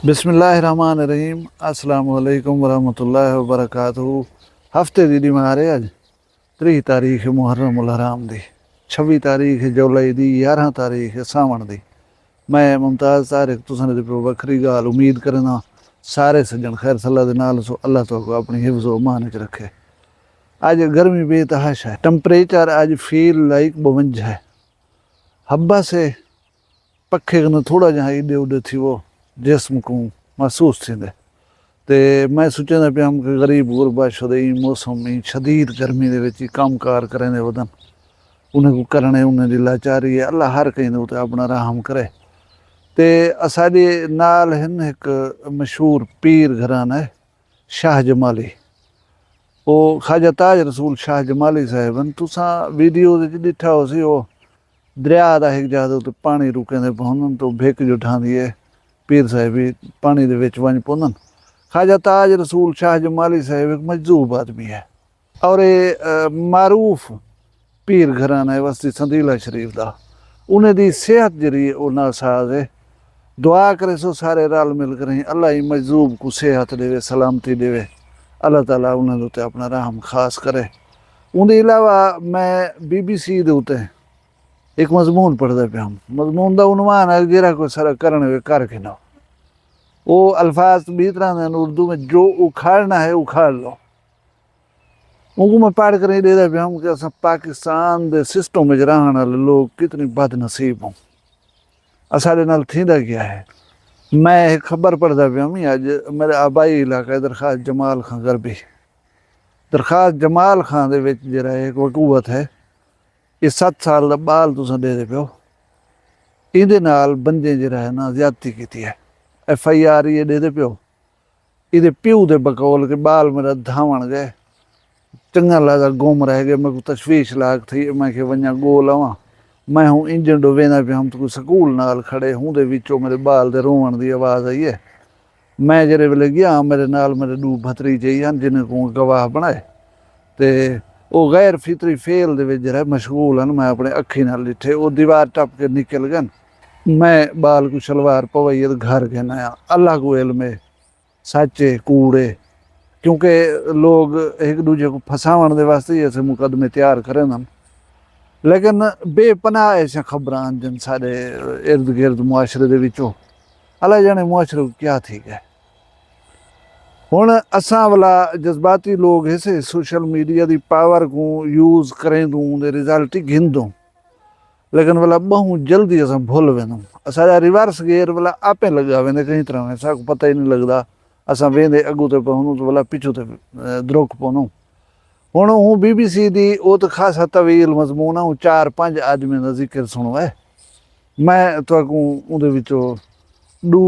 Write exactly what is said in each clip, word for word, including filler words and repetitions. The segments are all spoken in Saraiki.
بسم اللہ الرحمن الرحیم۔ السلام علیکم ورحمۃ اللہ وبرکاتہ۔ ہفتے دی ݙیوار ہے اڄ، تریہہ تاریخ محرم الحرام دی، چھوی تاریخ جولائی دی، یارہاں تاریخ ساوݨ دی۔ میں ممتاز طارق تساں دے پیو وکھری ڳالھ امید کرینداں سارے سڄݨ خیر صلاح دے نال سو، اللہ تہاکوں اپݨی حفظ و امان وچ رکھے۔ اڄ گرمی بے تحاشا ہے، ٹمپریچر اڄ فیل لائک ٻونجھا ہے۔ حبس ہے، پکھے کنوں تھوڑا جہاں ایݙے اوݙے تھیوو، جسم کوں محسوس تھیندے۔ تے میں سوچیندا پیا ہم کہ غریب غربا شدہ ایں موسم، ایں شدید گرمی دے وچ ایں کم کار کریندے ودن، انہیں کوں کرݨے، انہیں دی لاچاری ہے۔ اللہ ہر کہیں دے اتے اپݨا رحم کرے۔ تے اساݙے نال ہن ہک مشہور پیر گھرانا ہے، شاہ جمالی۔ او خواجہ تاج رسول شاہ جمالی صاحب ہن۔ تساں ویڈیوز وچ ݙٹھا ہوسی، او دریا دا ہک جاہ دے اتے پاݨی رکیندے پئے ہوندن، تو بھک جو ڈھاندی ہے، پیر صاحب وی پاݨی دے وچ ونڄ پوندن۔ خواجہ تاج رسول شاہ جمالی صاحب ہک مجذوب آدمی ہے، اور اے، اے، معروف پیر گھرانہ ہے وستی سندیلہ شریف دا۔ انہیں دی صحت جیڑھی ہے، او ناساز ہے۔ دعا کریسو سارے رل مل کریں، اللہ ایں مجذوب کوں صحت ݙیوے، سلامتی ݙیوے۔ اللہ تعالیٰ انہیں دے اتے اپݨا رحم خاص کرے۔ اوندے علاوہ میں بی بی سی دے اتے ہک مضمون پڑھدا پیا ہم۔ مضمون دا عنوان ہے، جیڑھا کوئی سارا کرݨ وے کر گھنو۔ او الفاظ ٻئی طرح دے ہن اردو میں، جو اکھاڑنا ہے اکھاڑ لو۔ اونکوں میں پڑھ کر ایں ݙیہدا پیا ہم کہ اساں پاکستان دے سسٹم وچ رہݨ والے لوگ کتنی بد نصیب ہوں۔ اساݙے نال تھیندا کیا ہے؟ میں ہک خبر پڑھدا پیا ہم، اڄ میرے آبائی علاقہ ہے درخواست جمال خاں غربی۔ درخواست جمال خاں دے وچ جیڑھا ہے ہک وقوت ہے، اے ست سال دا ٻال تساں ݙیہدے پیو، ایندے نال بندے جیڑھا ہے نا زیادتی کیتی ہے، ایف آئی آر اے ݙیہدے پیو۔ ایندے پیو دے بقول کہ ٻال میݙا دھاوݨ ڳئے، چنڳا لازا گم رہ ڳئے، میکوں تشویش لاڳ تھئی، میں کہے ونڄاں ڳول آواں۔ میں ہوں انجن ݙو ویندا پیا ہم تو کوئی سکول نال کھڑے، ہوندے وچوں میݙے ٻال دے رووݨ دی آواز آئی ہے۔ میں جیڑھے ویلے ڳیا، میݙے نال میݙے ݙو بھتریجے ہی ہن، جنہیں کوں گواہ بݨائے۔ تے او غیر فطری فعل دے وچ جیڑھا مشغول ہن، میں اپݨے اکھیں نال ݙٹھے، او دیوار ٹپ کے نکل ڳن۔ میں ٻال کوں شلوار پوائی تے گھر گھن آیا۔ اللہ کوں علم ہے، سچ ہے، کوڑ ہے، کیونکہ لوگ ہک ݙوجھے کوں پھساوݨ دے واسطے ہی ایسے مقدمے تیار کریندن۔ لیکن بے پناہ ایسیاں خبراں آندن ساݙے ارد گرد معاشرے دے وچوں، اللہ ڄاݨے معاشرے کوں کیا تھی ڳئے۔ ہݨ اساں ولا جذباتی لوگ ہیسے، سوشل میڈیا دی پاور کوں یوز کریندوں، اوندے رزلٹ ہی گھندوں، لیکن ولا ٻہوں جلدی اساں بھل ویندوں۔ اساݙا ریورس گیئر ولا آپیں لڳا ویندے، کہیں طرح میں ساکوں پتہ ہی نہیں لڳدا۔ اساں ویندے اڳوں تے پوندوں تے ولا پچھوں تے، اے، درک پوندوں۔ ہݨ اوں بی بی سی دی او تے خاصا طویل مضمون ہے، اوں چار پنج آدمیاں دا ذکر سݨو ہے۔ میں تہاکوں اوندے وچوں ݙو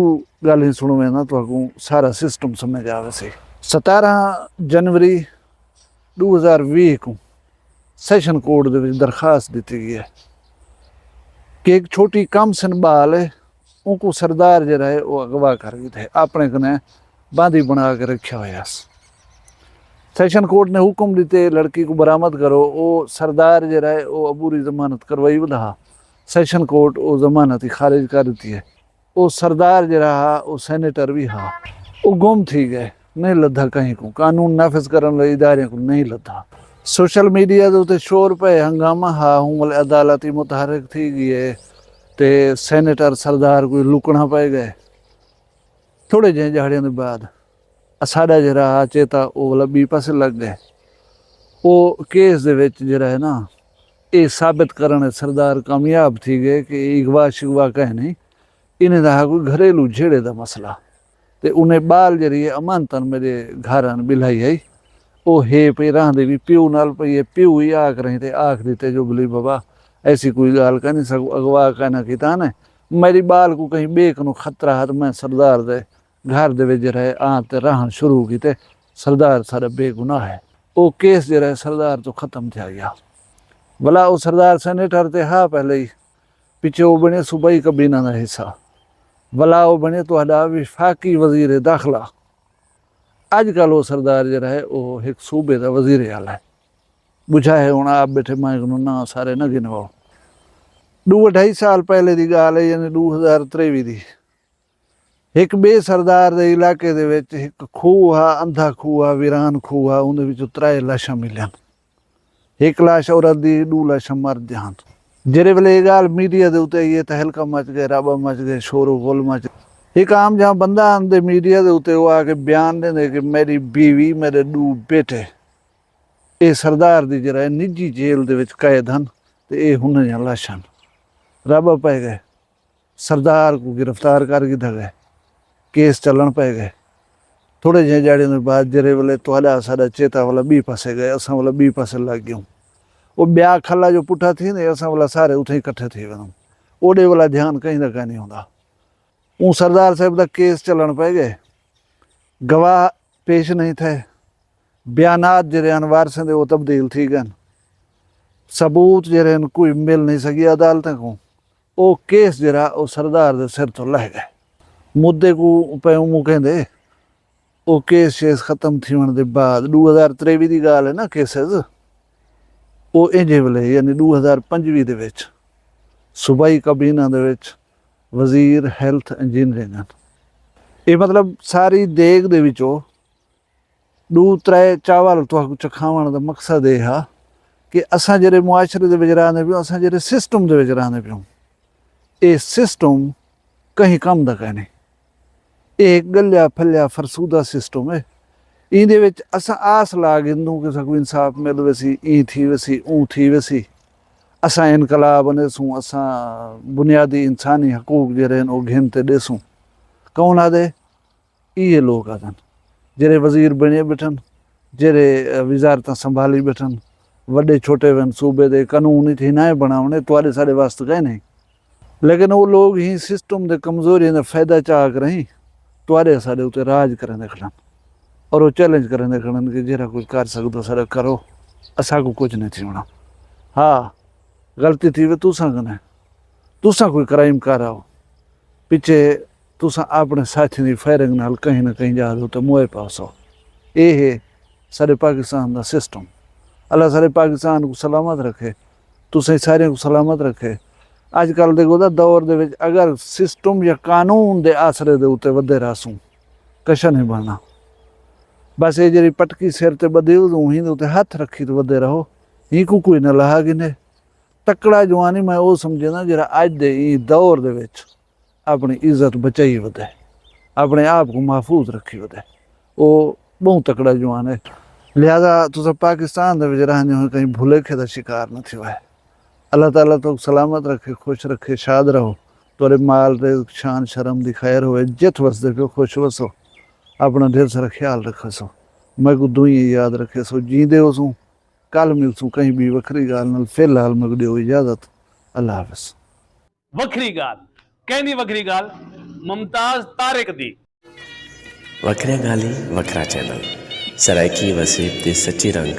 ڳالھیں سݨوینداں، تہاکوں سارا سسٹم سمجھ آ ویسی۔ ستارہ جنوری ݙو ہزار ویہہ کوں سیشن کورٹ دے وچ درخواست ݙتی ڳئی ہے کہ ہک چھوٹی کم سن ٻال ہے، اونکوں سردار جیڑھا ہے او اغوا کر گھدے، اپݨے کنے باندی بݨا کے رکھیا ہویا ہس۔ سیشن کورٹ نے حکم ݙتے لڑکی کوں برآمد کرو، او سردار جیڑھا ہے او عبوری ضمانت کروائی ودھا ہا۔ سیشن کورٹ او ضمانت ہی خارج کر ݙتی ہے۔ او سردار جیڑھا ہا، او سینیٹر وی ہا، او گم تھی ڳئے، نہیں لدھا کہیں کوں، قانون نافذ کرݨ والے اداریاں کوں نہیں لدھا۔ سوشل میڈیا دے اتے شور پئے، ہنگامہ ہا، ہوں ول عدالت ہی متحرک تھی ڳئی ہے تے سینیٹر سردار کوں لکݨا پئے ڳئے۔ تھوڑے جہیں ݙیہاڑیاں دے بعد اساݙا جیڑھا ہا چیتا، او ولا ٻئی پاسے لڳ ڳئے۔ او کیس دے وچ جیڑھا ہے نا، اے ثابت کرݨ اچ سردار کامیاب تھی ڳئے کہ اے اغوا شغوا کہیں نہیں، انہیں دا ہا کوئی گھریلو جھیڑے دا مسئلہ۔ تے انہیں ٻال جیڑھی ہے امانتاً میݙے گھر آن ٻلھائی ہئی، او ہے پئی رہندے وی پیو نال پئی ہے، پیو ہی آکھ رہی تے آکھ ݙتے جو بھلی بابا ایسی کوئی ڳالھ کائنی، ساکوں اغوا کائنا کیتا نے، میݙی ٻال کوں کہیں ٻئے کنوں خطرہ ہا تے میں سردار دے گھر دے وچ جیڑھا ہے آن تے رہݨ شروع کیتے۔ سردار ساݙا بے گناہ ہے۔ او کیس جیڑھا ہے سردار توں ختم تھیا ڳیا۔ ولا او سردار سینیٹر تے ہا پہلے ہی، پچھے او بݨے صوبائی کابینہ دا حصہ، ولا او بݨے تہاݙا وفاقی وزیر داخلہ۔ اڄ کل او سردار جیڑھا ہے او ہک صوبے دا وزیر اعلیٰ ہے۔ ٻجھا ہے ہݨ آپ ٻیٹھے، میں کنوں ناں سارے نہ گنواؤ۔ ݙو اڈھائی سال پہلے دی ڳالھ ہے، یعنی ݙو ہزار تریوی دی۔ ہک ٻئے سردار دے علاقے دے وچ ہک کھوہ ہا، اندھا کھوہ ہا، ویران کھوہ ہا، اوندے وچوں ترائے لاشاں ملیاں۔ ہک لاش عورت دی، ݙو لاشاں مرد دیاں ہن۔ جیڑھے ویلے اے ڳالھ میڈیا دے اتے آئی ہے تاں ہلکا مچ ڳئے، رابا مچ ڳئے، شور و غل مچ ڳئے۔ ہک عام جہاں بندہ آندے میڈیا دے اتے، او آ کے بیان ݙیندے کہ میݙی بیوی، میݙے ݙو بیٹے اے سردار دی جیڑھا ہے نجی جیل دے وچ قید ہن تے اے ہناں دیاں لاشاں ہن۔ رابا پئے ڳئے۔ سردار کوں گرفتار کر گھدا ڳئے، کیس چلݨ پئے ڳئے۔ تھوڑے جہیں ڄاڑیں دے بعد جیڑھے ویلے تہاݙا ساݙا چیتا والا ٻئی پاسے ڳئے، اساں والا ٻئی پاسے لڳ ڳیوں۔ او ٻیا کھلا جو پٹھا تھیندے، اساں والا سارے اتھیں اکٹھے تھی ویندوں۔ اوݙے والا دھیان کہیں دا کائنی ہوندا۔ اوں سردار صاحب دا کیس چلݨ پئے ڳئے، گواہ پیش نہیں تھئے، بیانات جیڑھے ہن وارثیں دے او تبدیل تھی ڳئن، ثبوت جیڑھے ہن کوئی مل نہیں سڳیا عدالتیں کوں۔ او کیس جیڑھا او سردار دے سر توں لہہ ڳئے۔ مدعے کوں پئے اوں موقع دے او کیس شیس ختم تھیوݨ دے بعد، ݙو ہزار تریوی دی ڳالھ ہے نا، کیسز او اینجھے ویلے یعنی ݙو ہزار پنجوی دے وچ صوبائی کابینہ دے وچ وزیر ہیلتھ انجینئرنگ ہن۔ اے مطلب ساری دیگ دے وچوں ݙو ترے چاول تہاکوں چکھاوݨ دا مقصد اے ہا کہ اساں جیڑھے معاشرے دے وچ رہندے پیوں، اساں جیڑھے سسٹم دے وچ رہندے پیوں، اے سسٹم کہیں کم دا کائنی۔ اے ہک ڳلیا پھلیا فرسودہ سسٹم ہے۔ ایندے وچ اساں آس لا گھندوں کہ ساکوں انصاف مل ویسی، ایں تھی ویسی، اوں تھی ویسی۔ اساں انقلاب آندیسوں، اساں بنیادی انسانی حقوق جیڑھے ہن او گھن تے ݙیسوں۔ کون آہدے؟ ایہے لوک آہدن، جیڑھے وزیر بݨے ٻیٹھن، جیڑھے وزارتاں سنبھالی ٻیٹھن، وݙے چھوٹے وین صوبے دے، قانون اتھیں نائیں بݨاوݨے، تہاݙے ساݙے واسطے کائنی۔ لیکن او لوک ہیں سسٹم دے کمزوریاں دا فائدہ چا کر ہیں تہاݙے ساݙے اتے راج کریندے کھڑن، اور او چیلنج کریندے کھڑن کہ جیڑھا کجھ کر سڳدو ساݙا کرو، اساکوں کجھ نہیں تھیوݨا۔ ہا، غلطی تھیوے تساں کنیں، تساں کوئی کرائم کر آؤ، پچھے تساں اپݨے ساتھیاں دی فائرنگ نال کہیں نہ کہیں جاہ دے اتے موئے پاسو۔ اے ہے ساݙے پاکستان دا سسٹم۔ اللہ ساݙے پاکستان کوں سلامت رکھے، تساں ساریاں کوں سلامت رکھے۔ اڄ کل دے گزا دور دے وچ اگر سسٹم یا قانون دے آسرے دے اتے ودے رہسوں، کشا نہیں بݨنا۔ بس اے جیڑھی پٹکی سر تے ٻدھی اوں ہیندے اتے ہتھ رکھی تے ودے رہو، ہیکوں کوئی نہ لہا گھنے۔ تکڑا جوان ہی میں او سمجھینداں جیڑھا اڄ دے ایں دور دے وچ اپݨی عزت بچائی ودے، اپݨے آپ کوں محفوظ رکھی ودے۔ او ٻہوں تکڑا جوان ہے۔ لہذا تساں پاکستان دے وچ رہندے ہوئے کہیں بھلیکھے دا شکار نہ تھیوے۔ اللہ تعالیٰ تہاکوں سلامت رکھے، خوش رکھے، شاد رہو۔ تہاݙے مال، رزق، شان شرم دی خیر ہووے، جتھ وسدے پیو خوش وسو، اپݨا ڈھیر سارا خیال رکھیسو۔ میکوں دعائیں یاد رکھیسو، جیندے ہوسوں، کل ملسوں کہیں ٻئی وکھری ڳالھ نال، فی الحال میکوں ݙیو اجازت، اللہ حافظ۔ وکھری ڳالھ، کیندی وکھری ڳالھ؟ ممتاز طارق دی۔ وکھریاں ڳالھیں، وکھرا چینل، سرائیکی وسیب دے سچے رنگ،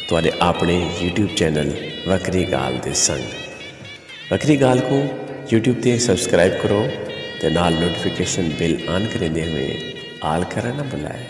تہاݙے اپݨے یوٹیوب چینل وکھری ڳالھ دے سنگ۔ وکھری ڳالھ کوں یوٹیوب تے سبسکرائب کرو تے نال نوٹیفیکیشن بیل آن کریندے ہوئے آل کرݨ نہ بھلائے۔